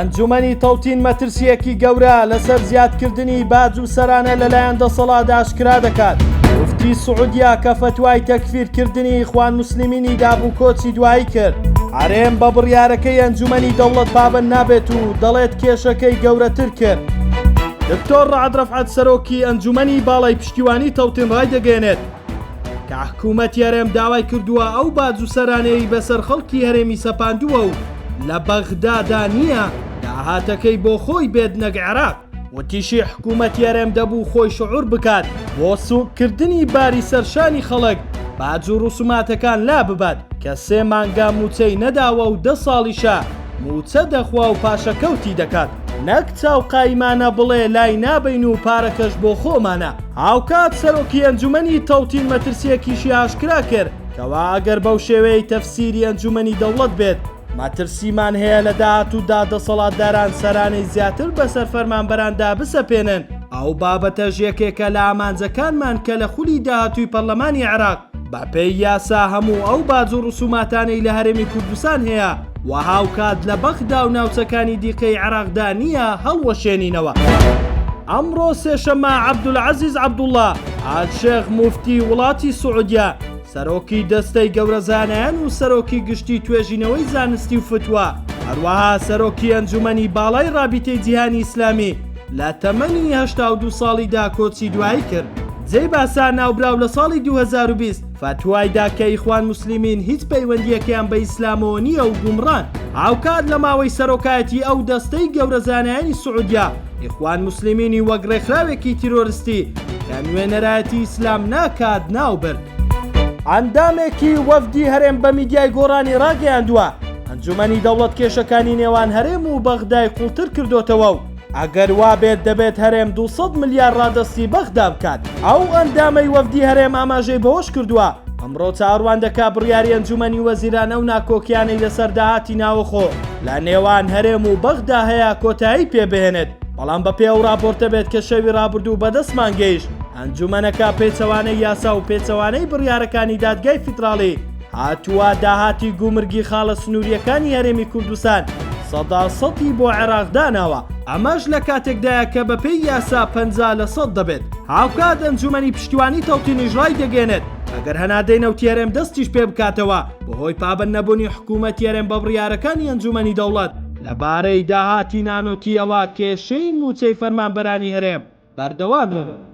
ئەنجومەنی تەوتین مەترسییەکی گەورە لەسەر زیادکردنی باج و سەرانە لەلایەن دەسەڵات ئاشکرا دەکات. موفتی سعودیە کە فەتوای تەکفیرکردنی ئیخوان موسلیمینی دابوو کۆچی دوایی کرد. هەرێم بە بڕیارەکەی ئەنجومەنی دەوڵەت پابەند نابێت و دەڵێت کێشەکەی گەورەتر کرد. دکتۆر ڕەعد ڕەفعەت سەرۆکی ئەنجومەنی باڵای پشتیوانی تەوتین ڕایدەگەیەنێت کە حکوومەتی هەرێم داوای کردووە ئەو باج و سەرانەیەی بەسەر خەڵکی هەرێمی سەپاندووە و لە بەغدادا نییە، داهاتەکەی بۆ خۆی بێت نەک عێراق. وتیشی حکوومەتی هەرێم دەبوو خۆی شعور بکات بۆ سووککردنی باری سەرشانی خەڵک باج و ڕسوماتەکان لاببات کە سێ مانگە مووچەی نەداوە و دە ساڵیشە مووچە دەخوا و پاشەکەوتی دەکات نەک چاو قایمانە بڵێ لای نابەین و پارەکەش بۆ خۆمانە. هاوکات سەرۆکی ئەنجومەنی تەوتین مەترسییەکیشی ئاشکرا کرد کەوا ئەگەر بەو شێوەیەی تەفسیری ئەنجومەنی دەوڵەت بێت مەترسیمان هەیە لە داهاتوودا دەسەڵاتداران سەرانەی زیاتر بەسەر فەرمانبەراندا بسەپێنن، ئەو بابەتەش یەکێکە لە ئامانجەکانمان کە لە خولی داهاتووی پەرلەمانی عێراق بەپێی یاسا هەموو ئەو باج و ڕسوماتانەی لە هەرێمی کوردستان هەیە و هاوکات لە بەغدا و ناوچەکانی دیکەی عێراقدا نییە هەڵوەشێنینەوە. ئەمڕۆ سێشەممە عەبدولعەزیز عەبدوڵڵا ئال شێخ موفتی وڵاتی سعودیە سەرۆکی دەستەی گەورە زانایان و سەرۆکی گشتی توێژینەوەی زانستی و فتوا، هەروەها سەرۆکی ئەنجومەنی باڵای ڕابیتەی جیهانی ئیسلامی لە تەمەنی 82 ساڵیدا کۆچی دوایی کرد. جێی باسە ناوبراو لە ساڵی 2020 فەتوای دا کە ئیخوان موسلیمین هیچ پەیوەندییەکیان بە ئیسلامەوە نییە و گومڕان. هاوکات لە ماوەی سەرۆکایەتی ئەو دەستەی گەورە زانایانی سعودیە ئیخوان موسلیمینی وەک ڕێکخراوێکی تیرۆرستی کە نوێنەرایەتی ئیسلام ناکات ناوبرد. ئەندامێکی وەفدی هەرێم بە میدیای گۆڕانی ڕاگەیاندووە، ئەنجومەنی دەوڵەت کێشەکانی نێوان هەرێم و بەغدای قوڵتر کردۆتەوە و ئەگەر وابێت دەبێت هەرێم 200 ملیار ڕادەستی بەغدا بکات. ئەو ئەندامەی وەفدی هەرێم ئاماژەی بەوەشکردووە، ئەمڕۆ چاوەڕوان دەکا بڕیاری ئەنجومەنی وەزیران ئەو ناکۆکیانەی لەسەر داهاتی ناوەخۆ لە نێوان هەرێم و بەغدا هەیە کۆتایی پێبهێنێت، بەڵام بەپێی ئەو ڕاپۆرتە بێت کە شەوی ڕابردوو بەدەستمان گەیشت، ئەنجومەنەکە پێچەوانەی یاسا و پێچەوانەی بڕیارەکانی دادگای فیدراڵی هاتووە داهاتی گومرگی خاڵە سنوورییەکانی هەرێمی کوردستان سەدا سەدی بۆ عێراق داناوە، ئەمەش لە کاتێکدایە کە بەپێی یاسا 50 لە سەد دەبێت. هاوکات ئەنجومەنی پشتیوانی تەوتینیش ڕایدەگەیەنێت، ئەگەر هەناردەی نەوتی هەرێم دەستیش پێبکاتەوە بەهۆی پابەند نەبوونی حکوومەتی هەرێم بە بڕیارەکانی ئەنجومەنی دەوڵەت لەبارەی داهاتی نانەوتییەوە کێشەی مووچەی فەرمانبەرانی هەرێم بەردەوام دەبێت.